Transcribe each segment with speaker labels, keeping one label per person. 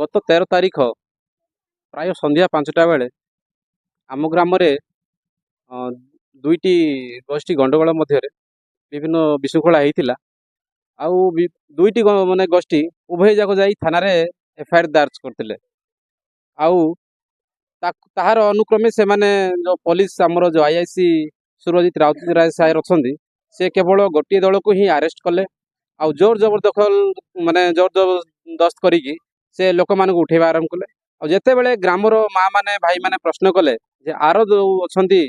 Speaker 1: ଗତ 13 ତାରିଖ ପ୍ରାୟ ସନ୍ଧ୍ୟା 5ଟା ବେଳେ ଆମ ଗ୍ରାମରେ ଦୁଇଟି ଗୋଷ୍ଠୀ ଗଣ୍ଡଗୋଳ ମଧ୍ୟରେ ବିଭିନ୍ନ ବିଶୃଙ୍ଖଳା ହେଇଥିଲା। ଆଉ ଦୁଇଟି ମାନେ ଗୋଷ୍ଠୀ ଉଭୟ ଯାକ ଯାଇ ଥାନାରେ ଏଫଆଇଆର ଦାର୍ଜ କରିଥିଲେ। ଆଉ ତାହାର ଅନୁକ୍ରମେ ସେମାନେ ଯେଉଁ ପୋଲିସ, ଆମର ଯେଉଁ ଆଇଆଇସି ସୁରଜିତ ରାଉତରାୟ ସାହେବ ଅଛନ୍ତି, ସେ କେବଳ ଗୋଟିଏ ଦଳକୁ ହିଁ ଆରେଷ୍ଟ କଲେ ଆଉ ଜୋର ଜବରଦଖଲ, ମାନେ ଜୋର ଜବରଦସ୍ତ କରିକି ସେ ଲୋକମାନଙ୍କୁ ଉଠେଇବା ଆରମ୍ଭ କଲେ। ଆଉ ଯେତେବେଳେ ଗ୍ରାମର ମା ମାନେ, ଭାଇମାନେ ପ୍ରଶ୍ନ କଲେ ଯେ ଆର ଯେଉଁ ଅଛନ୍ତି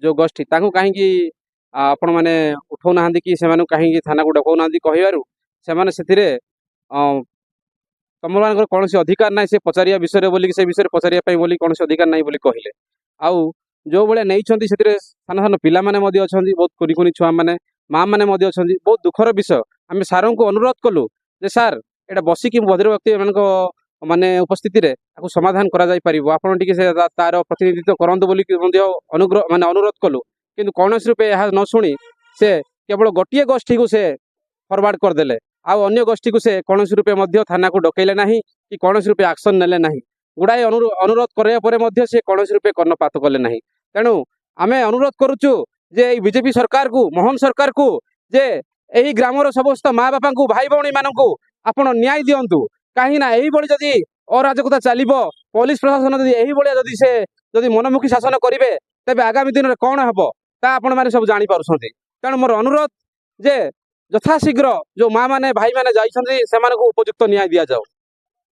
Speaker 1: ଯେଉଁ ଗୋଷ୍ଠୀ, ତାଙ୍କୁ କାହିଁକି ଆପଣମାନେ ଉଠଉନାହାନ୍ତି କି ସେମାନଙ୍କୁ କାହିଁକି ଥାନାକୁ ଡକାଉନାହାନ୍ତି କହିବାରୁ ସେମାନେ ସେଥିରେ ତମମାନଙ୍କର କୌଣସି ଅଧିକାର ନାହିଁ ସେ ପଚାରିବା ବିଷୟରେ ବୋଲିକି, ସେ ବିଷୟରେ ପଚାରିବା ପାଇଁ ବୋଲି କୌଣସି ଅଧିକାର ନାହିଁ ବୋଲି କହିଲେ। ଆଉ ଯେଉଁ ଭଳିଆ ନେଇଛନ୍ତି, ସେଥିରେ ସାନ ସାନ ପିଲାମାନେ ମଧ୍ୟ ଅଛନ୍ତି, ବହୁତ କୁନି କୁନି ଛୁଆମାନେ, ମା ମାନେ ମଧ୍ୟ ଅଛନ୍ତି। ବହୁତ ଦୁଃଖର ବିଷୟ। ଆମେ ସାରଙ୍କୁ ଅନୁରୋଧ କଲୁ ଯେ ସାର୍, ଏଇଟା ବସିକି ଭଦ୍ର ବ୍ୟକ୍ତି ଏମାନଙ୍କ ମାନେ ଉପସ୍ଥିତିରେ ତାକୁ ସମାଧାନ କରାଯାଇପାରିବ, ଆପଣ ଟିକେ ସେ ତାର ପ୍ରତିନିଧିତ୍ୱ କରନ୍ତୁ ବୋଲିକି ମଧ୍ୟ ଅନୁଗ୍ରହ, ମାନେ ଅନୁରୋଧ କଲୁ। କିନ୍ତୁ କୌଣସି ରୂପେ ଏହା ନ ଶୁଣି ସେ କେବଳ ଗୋଟିଏ ଗୋଷ୍ଠୀକୁ ସେ ଫରୱାର୍ଡ କରିଦେଲେ ଆଉ ଅନ୍ୟ ଗୋଷ୍ଠୀକୁ ସେ କୌଣସି ରୂପେ ମଧ୍ୟ ଥାନାକୁ ଡକେଇଲେ ନାହିଁ କି କୌଣସି ରୂପେ ଆକ୍ସନ୍ ନେଲେ ନାହିଁ। ଗୁଡ଼ାଏ ଅନୁରୋଧ କରିବା ପରେ ମଧ୍ୟ ସେ କୌଣସି ରୂପେ କର୍ଣ୍ଣପାତ କଲେ ନାହିଁ। ତେଣୁ ଆମେ ଅନୁରୋଧ କରୁଛୁ ଯେ ଏଇ ବିଜେପି ସରକାରକୁ, ମୋହନ ସରକାରକୁ, ଯେ ଏହି ଗ୍ରାମର ସମସ୍ତ ମା ବାପାଙ୍କୁ, ଭାଇ ଭଉଣୀମାନଙ୍କୁ ଆପଣ ନ୍ୟାୟ ଦିଅନ୍ତୁ। କାହିଁକି ନା ଏଇଭଳି ଯଦି ଅରାଜକତା ଚାଲିବ, ପୋଲିସ ପ୍ରଶାସନ ଯଦି ଏଇଭଳିଆ ଯଦି ସେ ଯଦି ମନମୁଖୀ ଶାସନ କରିବେ, ତେବେ ଆଗାମୀ ଦିନରେ କ'ଣ ହେବ ତା ଆପଣମାନେ ସବୁ ଜାଣିପାରୁଛନ୍ତି। ତେଣୁ ମୋର ଅନୁରୋଧ ଯେ ଯଥାଶୀଘ୍ର ଯେଉଁ ମା ମାନେ, ଭାଇମାନେ ଯାଇଛନ୍ତି, ସେମାନଙ୍କୁ ଉପଯୁକ୍ତ ନ୍ୟାୟ ଦିଆଯାଉ।